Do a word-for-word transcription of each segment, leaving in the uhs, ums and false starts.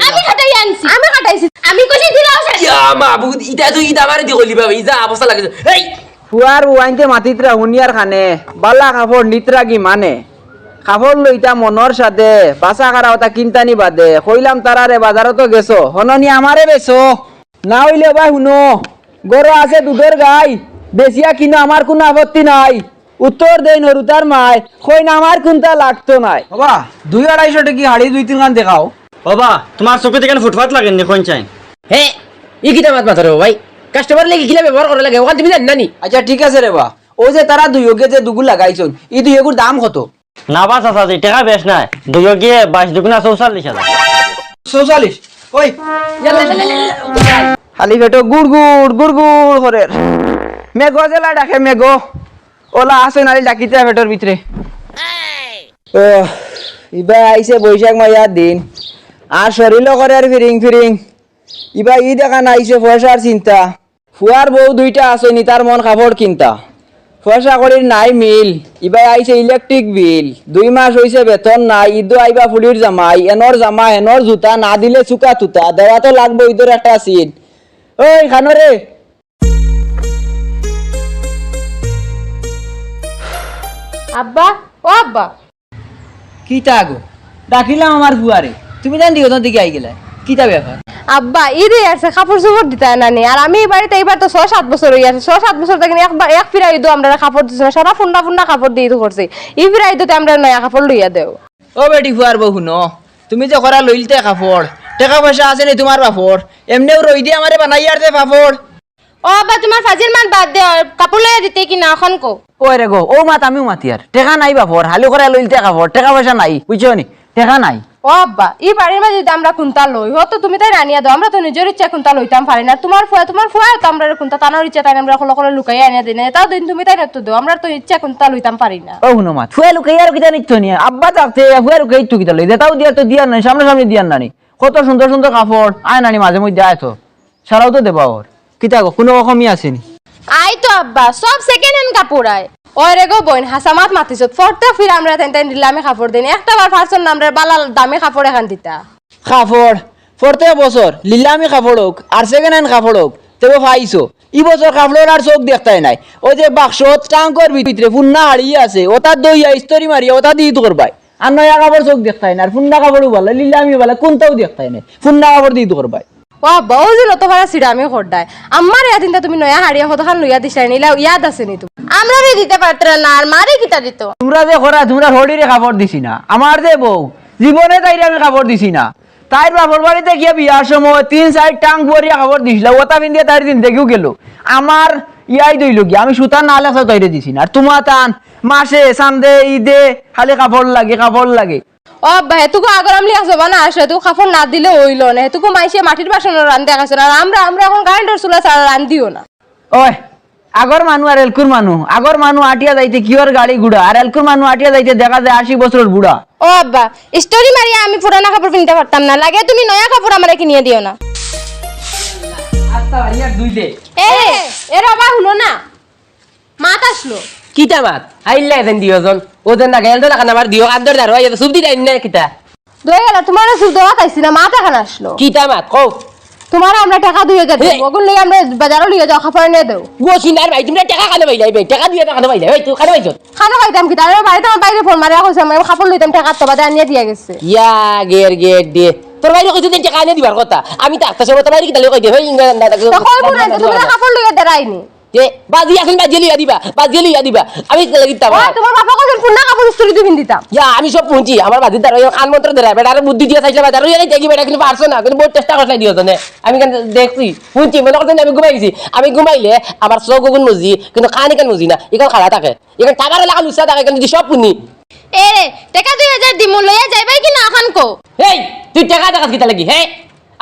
আমি কাটাই আনছি। আমি কাটাইছি। আমি কইছি দিলাও শেষ। ইয়া মাবুদ, ইটা তো ইটা আমারে দি কইলি বাবা, ইজা অবস্থা লাগে। এই! ফুয়ার বউ আইন্তে মাতিত্রা হুনিয়ার খানে, বালা কাপড় নিত্রা গি মানে। কাপড় লইতা মনর সাদে, বাসা খারা অতা কিনতানি বাদে। কইলাম তারারে বাজারো তো গেছো, হননি আমারে বেচো। না অইলে বা হুনো, ঘরো আছে দুধর গাই, বেচিয়া কিনো, আমার কুনু আপত্তি নাই। উত্তর দেইন হুরুতার মায়, কইন আমার কুনতা লাগতো নায়। বাবা, দুই আড়াইশো টেকি হাড়ি দুই তিনখান দেখাও। বাবা, তুমার চকুত ইখান ফুটফাত লাগেনি, কইন চাইন। হে, ই কিতা মাত মাতরে ও ভাই? কাস্টমার লাগি কিলা ব্যবহার করা লাগে, অখান তুমি জানো না নি? আচ্ছা, ঠিক আছে রে বা। অউ যে তারা দুইওগে যে দুগু লাগাইছইন, ই দুইওগুর দাম কত? না বা চাচাজি, টেকা বেশ নায়। দুইওগিয়ে বাইশ দুগুণা চৌচল্লিশ হাজার। চৌচল্লিশ? ওই, খালি পেটো গুড় গুড় গুড় গুড় করের। মেঘো যেলা ডাকে মেঘো। অলা আছইন নানি ডাকিতা পেটর ভিতরে। ও, ইবা আইছে বৈশাখ মাইয়ার দিন। আর শরীরও করের ফিরিং ফিরিং। ইবা ইদ এখান আইছে পয়সার চিন্তা। ফুয়ার বউ দুইটা আছইন নি, তার মন কাপড় কিনতা। পয়সা কড়ির নাই মিল। ইবায় আইছে ইলেকট্রিক বিল। দুই মাস অইছে বেতন নাই। ইদো আইবা ফুড়ির জামাই, এনর জামা, এনর জুতা, না দিলে চুকা তুতা। দেওয়া তো লাগবো ইদর একটা সিন। ওই, খানো রে। আব্বা, ও আব্বা। কিতা গো? ডাকিলাম আমার ফুয়ারে, তুমি তান দিও তান দিকে আই গেলায়। কিতা ব্যাপার? আব্বা, ইদে আছে, কাপড় চোপড় দিতা নানি। আর আমি ই বাড়িত আইবার তো ছয় সাত বছর অইয়ার। ছয় সাত বছর থাকি একবার, এক ফিরা ইদো আমরারে কাপড় দিছে না। সারা ফুন্ডা ফুন্ডা কাপড় দি ইদো করছে। ই ফিরা ইদোতে আমরারে নয়া কাপড় লইয়া দেও। ও বেটি ফুয়ার বউ, হুনো, তুমি যে করা লইলতে কাপড়, টেকা পয়সা আছে নি তুমার বাপর? এমনেউ রইদে আমারে বানাইয়ার দে পাপড়। ও আব্বা, তুমার ফাজিল মাত বাদ দেও, কাপড় লইয়া দিতে কি না অখন কও। ওই রে গো, অউ মাত আমিও মাতিয়ার। টেকা নাই বাপর, হালি করা লইলতে কাপড়, টেকা পয়সা নাই, বুঝছো নি? টেকা নাই। ও আব্বা, ই বাড়ির মাঝে যদি আমরা কুন্তা লই, হয়তো তুমি তাইন আনিয়া দেও, আমরা তো নিজর ইচ্ছা কুন্তা লইতাম পারি না। তুমার ফুয়া, তুমার ফুয়া তো আমরারে কুন্তা তানর ইচ্ছা তাইন আমরারে কলো কলো লুকাইয়া আনিয়া দেয় না। এটাও দিন তুমি তাইন তো দেও, আমরা তো ইচ্ছা কুন্তা লইতাম পারি না। ও হুনো মাত, ফুয়া লুকাইয়া আর কিতা নিত নি? আব্বা থাকতে ফুয়া লুকাইতো কিতা লই? যেটাও দিয়ার তো দিয়ার নায়, সামনাসামনি দিয়ার নানি। কত সুন্দর সুন্দর কাপড়, আয় নানি মাঝে মধ্যে আয় তো। সারাও তো দেবা ওর। কিতা গো, কুনু কমি আছে নি? আয় তো আব্বা, সব second hand কাপড় আয়। ওই রে গো বইন, হাছা মাত মাতিছত। পরতেক ফিরা আমরারে তাইন তাইন নিলামি কাপড় দেইন। একটা বার পারছইন না আমরারে বালা দামি কাপড় এখান দিতা। কাপড়? পরতেক বছর নিলামি কাপড় অউক আর second hand কাপড় অউক, তেবো পাইছো। ই বছর কাপড়র আর চউখ দেখতায় নায়। অউ যে বাক্সত ট্রাঙ্কর ভিতরে ফুন্না হাড়ি আছে, অতাত দইয়া ইস্তরি মারিয়া অতাত দি ইদ করবায়। আর নয়া কাপড় চউখ দেখতায় নায়, আর ফুন্না কাপড়ও বালা, নিলামিও বালা, কুন্তাও দেখতায় নায়। ফুন্না কাপড় দি ইদ করবায়। ও আব্বা, অউ যে নত পারা ছিড়ামি কররায়। আমার ইয়া দিনটা তুমি নয়া হাড়ি কতখান লইয়া দিছলায় নি, ইলা ইয়াদ আছে নি তুমার? আমরারে দিতা পারতরা না, আর মারে কিতা দিতো? তুমরা যে করা, তুমরার হড়িরে কাপড় দিছি না। আমার যে বউ, জীবনে তাইরে আমি কাপড় দিছি না। তাইর বাপর বাড়িত গিয়া বিয়ার সময় তিন চাইর ট্রাঙ্ক ভরিয়া কাপড় দিছলাম, অতা পিন্দিয়া তাইর জিন্দেগিও গেলো। আমার ইয়াদ অইলো গি, আমি সুতার না লেখা তাইরে দিছি না। আর তুমা তান মাসে, চান্দে, ইদে খালি কাপড় লাগে, কাপড় লাগে। ও আব্বা, হেতুকু আগর আমলি এক জমানা আছে, হেতুকু কাপড় না দিলে অইলো না, হেতুকু মাইনষে মাটির বাসনো রান্দিয়া খাইছে না, আর আমরা, আমরা অখন কারেন্টর চুলা ছাড়া রান্দিও না। ওই, আগর মানু আর এলকুর মানু, আগর মানু আটিয়া যাইতে কিওর গাড়ি ঘুড়া, আর এলকুর মানু আটিয়া যাইতে দেখা যায় আশি বছরর বুড়া। ও আব্বা, ইস্তরি মারিয়া আমি পুরানা কাপড় পিনতা পারতাম না, লাগে তুমি নয়া কাপড় আমারে কিনিয়া দিও না। আস্তা বাড়ি আর দুই দে। এ, এ রে বাবা, হুনো না। মাত আছলো। কিতা মাত? আইলা এজন দিওজন। ও যে না গেল তো না, আমার দিও কান্দর দাঁড়ো, এই সুপ দি দেন না কিতা? দই গেল, তুমারে সুপ দেওয়াত আইছি না, মাত এখান আছলো। কিতা মাত? কও। তুমারে আমরা টেকা দুই হাজার হে। দিমু, অগুন লইয়া আমরারে বাজারো লইয়া যাও, কাপড় আনিয়া দেও। ও সিনার ভাই, তুমরা টেকা কানো পাইলায় ভাই? টেকা দুই হাজার কানো পাইলায়? ওই, তুই কানো পাইছো? কানো পাইতাম কিতা? আমি বাড়িত আমার ভাইরে ফোন মারিয়া কইছি, আমি কাপড় লইতাম, টেকা তো বাদে আনিয়া দিয়া গেছে। ইয়া, গের, গের, দে। তোর ভাইরে কইছি টেকা আনিয়া দিবার কথা। আমি তো আস্তা সময় তোর ভাইরে কিতা লইয়া কই দে, ভাই, ইংরেজ না, না, তা কইবো না, না, তুমি না, কাপড় লইয়া দেরাইনি। এ, বাজি এখন বাজি লইয়া দিবা, বাজি লইয়া দিবা। আমি তো লাগি দিতাম। ও, তুমার বাপে কইছইন, ফুন্না কাপড় ইস্ত্রি দি পিন্দিতাম। ইয়া, আমি সব হুনছি, আমার বাজির দাঁড়াই, কান মন্ত্র ধরে, বেটারে বুদ্ধি দিয়া চাইছিলাম, বেটারে ইয়া দেখি, বেটা কিন্তু পারছো না, কিন্তু বহুত চেষ্টা করছে দিও জনে। আমি কিন্তু দেখছি, হুনছি, মনে করছেন আমি ঘুমাই গেছি। আমি ঘুমাইলে আমার চউখ অগুন মুজি, কিন্তু কান ইখান মুজি না, ইখান খাড়া থাকে। ইখান টাবার এলাকা লুচা থাকে, কিন্তু সব হুনি। এ রে, টেকা দুই হাজার দিমু, লইয়া যাইবায় কি না অখন কও? এই, তুই টেকা দেখাস কিতা লাগি, হে?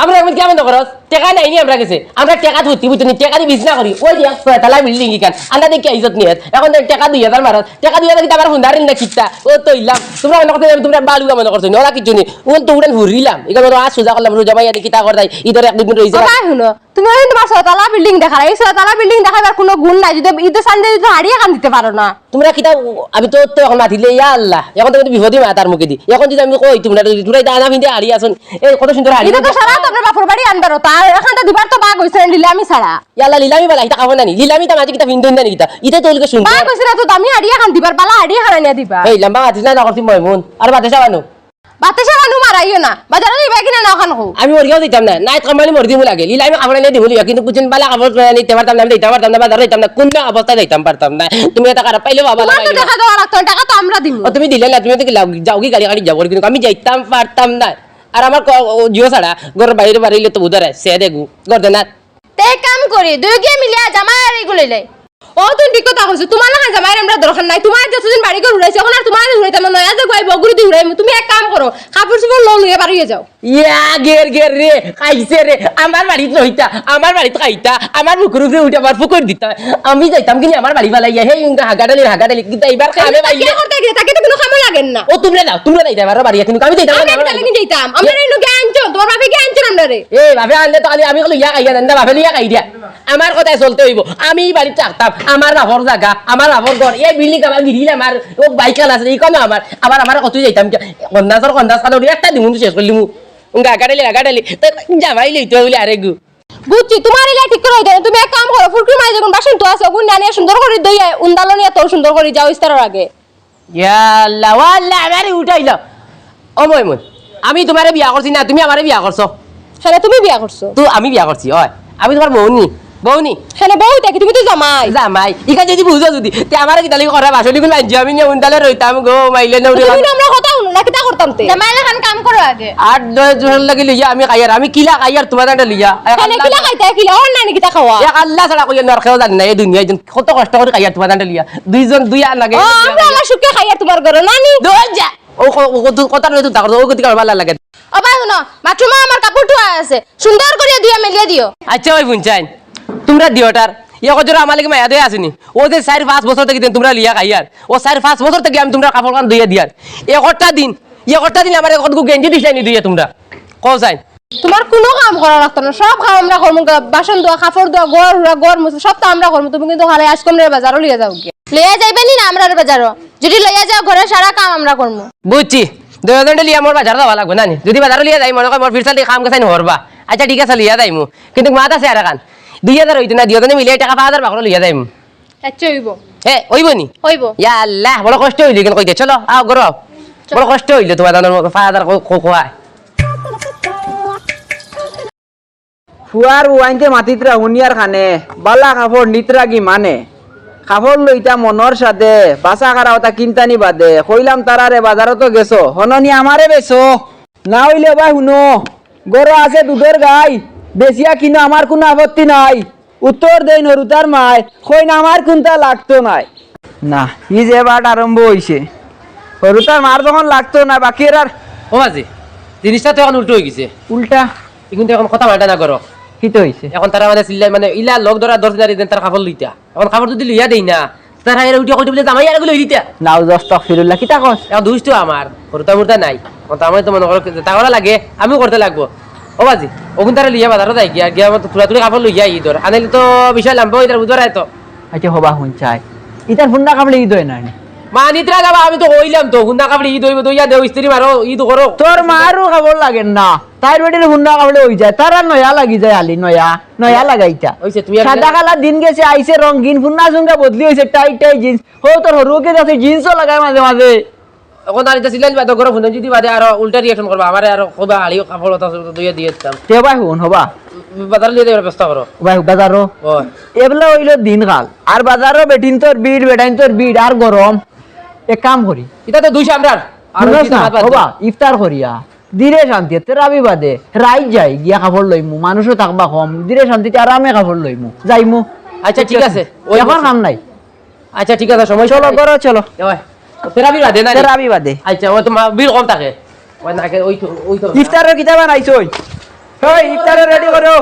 আমরা এখন কিয়া বন্ধ করস? টেকা নাই নি আমরা গেছে। আমরা টেকা ধরতি বুঝতে নি, টেকা দি বিজনা করি। ওই যে এক ছয়তলা বিল্ডিং ইখান। আন্দা দেখি আইজত নিয়ে। এখন দেখ টেকা দুই হাজার মারস। টেকা দুই হাজার কিতা আমার হুন্দারিন না কিতা? ও তো ইলাম। তুমরা মনে করছো, তুমরা বালুকা মনে করছো নি? ওরা কিচ্ছু নি। ওন তো উড়ান হুরিলাম। ইখান তো আজ সুজা করলাম, সুজা ভাই, আরে কিতা কর তাই? ইধার এক দুই দিন রইছে। ও ভাই, হুনো। তুমি অউ তুমার ছয়তলা বিল্ডিং দেখার, এই ছয়তলা বিল্ডিং দেখাইবার কুনু গুণ নাই। যদি ইদর চান্দে যদি হাড়ি এখান দিতে পারো না। তুমরা কিতা, আমি তো, তো অখন মাতিলে, ইয়া আল্লাহ, অখন তো বিপদে মাতার মুখেদি। অখন যদি আমি কই, তুমরা তো, তুমরা ইতা আনা ফিন্দে হাড়ি আছইন, এই কত সুন্দর হাড়ি। ইতা তো সারা তো আমরার বাপর বাড়ি আনবার অতা, আর এখানটা দিবার তো বাগ অইছে না, নিলামি ছাড়া। ইয়া আল্লাহ, নিলামি বালা, ইতা খাবো না নি? নিলামি ইতা মাঝে কিতা ফিন্দইন না নি কিতা? ইতা তো অইলে সুন্দর। বাগ অইছে না তো দামি হাড়ি এখান দিবার, বালা হাড়ি এখান আনিয়া দিবা। এই লম্বা মাতিস না, না করছি ময়মুন, আর বাদে সাবানো। বাতাসে মানু মারাইও না, বাজারো যাইবা কিনা না অখান কও। আমি মরিয়াও যাইতাম না, নাইত কামালি মরি দিমু লাগে। লিলামি কাপড় আনিয়া দিমু লিয়া, কিন্তু কুনদিন বালা কাপড় আনিয়া দিতে পারতাম না, আমি যাইতাম পারতাম না, বাজারো যাইতাম না, কুনু অবস্থায় যাইতাম পারতাম না। তুমি ইতা খারাপ পাইলে বাবা তোমার তো লাগাইও। দেখা দেওয়া লাগতো না, টাকা তো আমরা দিমু। ও তুমি দিলে না, তুমি তো কি লাগ-, যাওগি গাড়ি গাড়ি যাও, কিন্তু আমি যাইতাম পারতাম না। আর আমার ক-, ও জিও ছাড়া, ঘরর বাইরে বাড়াইলে তো উধার আছে, সে দেখু, ঘর দে না। তে কাম করি, দুইগিয়ে মিলিয়া জামাই আর ইগু লইলাই। ও, তুমি ঠিক কথা কইছো। তুমার লাখান জামাইর আমরার দরকার নাই। তুমার যতদিন বাড়ি ঘর উড়াইছে, অখন আর তুমার উড়াইতাম না, নয়া যে গুয়াই বগুড়ি দি উড়াইমু। তুমি এক কাম করো, কাপড় চোপড় লও, লইয়া বারইয়া যাও। ইয়া, গের, গের রে, খাইছে রে। আমার বাড়িত রইতা, আমার বাড়িত খাইতা, আমার বুকুর উপরে উঠে আমার ফুকর দিতা। আমি যাইতাম কিনি আমার বাড়ি ফালাইয়া, হেই উঙ্গা হাগাডালি, হাগাডালি, কিন্তু এবার খাবে বাইলে। কিতা করতে গিয়ে, তাকে তো কুনু কামো লাগের না। ও, তুমরা যাও, তুমরা যাইতায় পারো বাড়ি, কিন্তু আমি যাইতাম না, আমি আমার বাড়ি। কিতা লাগি যাইতাম? আমরা এই লোকে আনছো, তুমার বাপে কি আনছো আমরারে? এ, বাপে আনলে তো খালি আমি লইয়া খাইয়া দেন না, বাপে লইয়া খাই দিয়া। আমার কথায় চলতে অইবো। আমি ই বাড়িত থাকতাম, আমার বাপর জাগা, আমার বাপর ঘর, এই বিল্ডিং আমার, গিরিল আমার, ও বাইক খান আছে, ইখানও আমার, আবার আমার কতই যাইতাম, কন্দাসর কন্দাস খান একটা দিমু শেষ করিলিমু। গাগাডালি, গাগাডালি, তো জামাই লইতে অইলে আরেগু। বুঝছি, তুমার ইলা ঠিক করা অইতো না। তুমি এক কাম করো, ফুরকুর মাঝে যখন বাসন তো আছে, অগুন আনিয়া সুন্দর করি ধইয়া, উন্দালো নিয়া তো সুন্দর করি যাও ইস্তারর আগে। ইয়া আল্লাহ, ও আল্লাহ, আমারে উঠাইল। ও ময়মুন, আমি তুমারে বিয়া করছি না, তুমি আমারে বিয়া করছো। হ্যাঁ, তুমি বিয়া করছো। তো আমি বিয়া করছি, অয়। আমি তুমার বউ নি, বউ নি। হ্যাঁ, বউ থাকি, তুমি তো জামাই। জামাই। ইখান যদি বুঝো যদি, তে আমারে কিতা লাগি করা বাসলি গুলো আনছি, আমি নিয়ে উন্দালে রইতাম গো, মাইলে না উঠে। তুমি আমরা কথা হুনো না, কিতা করতাম তে? জামাই লাখান কাম করো আগে। আট দশ জন লাগি লইয়া আমি খাইয়ার, আমি কিলা খাইয়ার তুমার দান্ডে লইয়া। হ্যাঁ, কিলা খাইতা, কিলা? অর নানি কিতা খাওয়া? এক আল্লাহ ছাড়া কইয়া নর কেউ জানে না, এই দুনিয়ায় যেন কত কষ্ট করি খাইয়ার তুমার দান্ডে লইয়া। দুইজন দুই আর লাগে। ও, আমরা আমার সুখে খাইয়ার তুমার ঘরে, নানি? দৌড় যা। ও ক-, ও কত-, কথা নয় তো, তার ও গতি কারবার লাগে। ও ভাই, হুনো, বাথরুমো আমার কাপড় ধোয়া আছে, সুন্দর করিয়া ধুইয়া মেলিয়া দিও। আচ্ছা, ওই বুনছাইন, তুমরা দিওটার, ইয়ে কত জোর আমার লাগি মায়া দয়া আছেনি। ও যে চাইর পাঁচ বছর থাকি দেন তুমরা লইয়া খাইয়ার, ও চাইর পাঁচ বছর থাকি আমি তুমরার কাপড় খান ধুইয়া দিয়ার। একটা দিন, একটা দিন আমার এক গেঞ্জি দিছলায় নি ধুইয়া তুমরা? কও চাইন। তুমার কুনু কাম করা লাগতো না, সব কাম আমরা করমু, গা-, বাসন ধোয়া, কাপড় ধোয়া, ঘর হুড়া, ঘর মুছা, সব তো আমরা করমু। তুমি কিন্তু খালি আইজকু আমরারে বাজারো লইয়া যাওগি। লইয়া যাইবায় নি না আমরারে বাজারো? যদি লইয়া যাও, ঘরর সারা কাম আমরা করমু। বুঝছি, দুইজনে লইয়া মোর বাজারো যাওয়া লাগবো না নি? যদি বাজারো লইয়া যাই, মনো কয় মোর ফিরসাল দি কাম কাজ আইন হরবা। আচ্ছা, ঠিক আছে, লইয়া যাইমু, কিন্তু মাত আছে আর এখান, দুই হাজার অইতো না, দুইজনে মিলিয়া টেকা পাঁচ হাজার বাকরো লইয়া যাইমু। আচ্ছা, অইবো। হে, অইবো নি? অইবো। ইয়া আল্লাহ, বড় কষ্ট অইলো ইখান কইতে। চলো, আও, ঘরো আও। চলো। বড় কষ্ট অইলো তুমার দাদার মতো, ফাদার কো-, কো-, কোয়া। ফুয়ার বউয়াইন্তে মাতিত্রা হুনিয়ার কানে, বালা কাপড় নিত্রাগি মানে। কাপড় লইতা মনর সাদে, বাছা খারা অতা কিনতানি বাদে। কইলাম তারারে বাজারো তো গেছো, হনো নি আমারে বেচো। না অইলে ভাই হুনো, ঘরো আছে দুধর গাই, বেচিয়া কিনো, আমার কুনু আপত্তি নাই। উত্তর দেইন হরুতার মায়, কইন আমার কুনতা লাগতো নায়। না, ই যে বাট আরম্ভ অইছে। হরুতার মার যখন লাগতো না, বাকি এরার ও বাজি, জিনিসটা তো অখন উল্টা অইগেছে। উল্টা? ইগুন তো অখন কথা মানতা না করো। কিতা অইছে? অখন তারা মানে চিল্লায়, মানে ইলা লগ ধরা ধরছে না রে, যেন তার কাপড় লইতা। অখন কাপড় যদি লইয়া দেই না, তারা এরা উঠিয়া কইতো বুলে জামাই আরগু লই দিতা। নাউজ আস্তাগফিরুল্লাহ, কিতা কস? অখন দুষ তো আমার, হরুতা মুরতা নাই। অখন তো আমারে তো মনো করো, তা করা লাগে, আমিও করতে লাগবো। ও বাজি, অগুন তারা লইয়া বাজারো যাই গিয়া, গিয়া আমার তো থুড়া থুড়ি কাপড় লইয়া আই ইদর। আনাইলে তো বিষয় লাম্বা অইতার, বুঝবার আয় তো। আচ্ছা, হবা হুনছাই। ইতার ফুন্না কাপড়ে ইদ অয় না নি? মা নিত্রা যাবা, আমি তো কইলাম তো, ফুন্না কাপড়ে ইদ অইবো, দইয়া দেও, ইস্ত্রি মারো, ইদ করো। তোর মারও কাপড় লাগের না। তাইর বেটির ফুন্না কাপড়ে অই যায়, তারা নয়া লাগি যায় আলি, নয়া, নয়া লাগাইতা। অইছে, তুমি আর সাদা কালা দিন গেছে, আইছে রঙিন, ফুন্না চুঙ্গা বদলি অইছে, টাইট টাইট জিন্স। হো, তোর হরুকে যাচ্ছে, জিন্সও লাগায় মাঝে মাঝে। অখন আর ইতা চিল্লাইলে বাদ, ঘরো ফোন যদি বাদে আরো উল্টা reaction করবা, আমারে আরো কইবা, "আড়িও কাপড় অতা দইয়া দিয়ে দিতাম।" তে ভাই হুন, হবা। বাজারো লইয়া যাইবার ব্যবস্থা করো। ভাই, বাজারো? অয়। এবলা অইলো দিনকাল। আর বাজারো বেটিন্তর ভিড়, বেটাইন্তর ভিড়, আর গরম। এক কাম করি। ইতা তো দুই সামরার। আর হুনো ওই না, বাদ বাদ হবা, ইফতার করিয়া। ধীরে শান্তিতে তেরাবি বাদে, রাইত যাই, গিয়া কাপড় লইমু, মানুষও থাকবা কম, ধীরে শান্তিতে আরামে কাপড় লইমু, যাইমু। আচ্ছা, ঠিক আছে, ওই এখন বসো। কাম নাই। আচ্ছা, ঠিক আছে, সময় চলো, নাই। ঘরো চলো। ওই, তেরাবি বাদে না নি? তেরাবি বাদে। আচ্ছা, ও তো মা-, ভিড় কম থাকে। ওই না, ওই তো, ওই তো। ইফতারর কিতা বানাইছো? ওই, ইফতারর ready করো।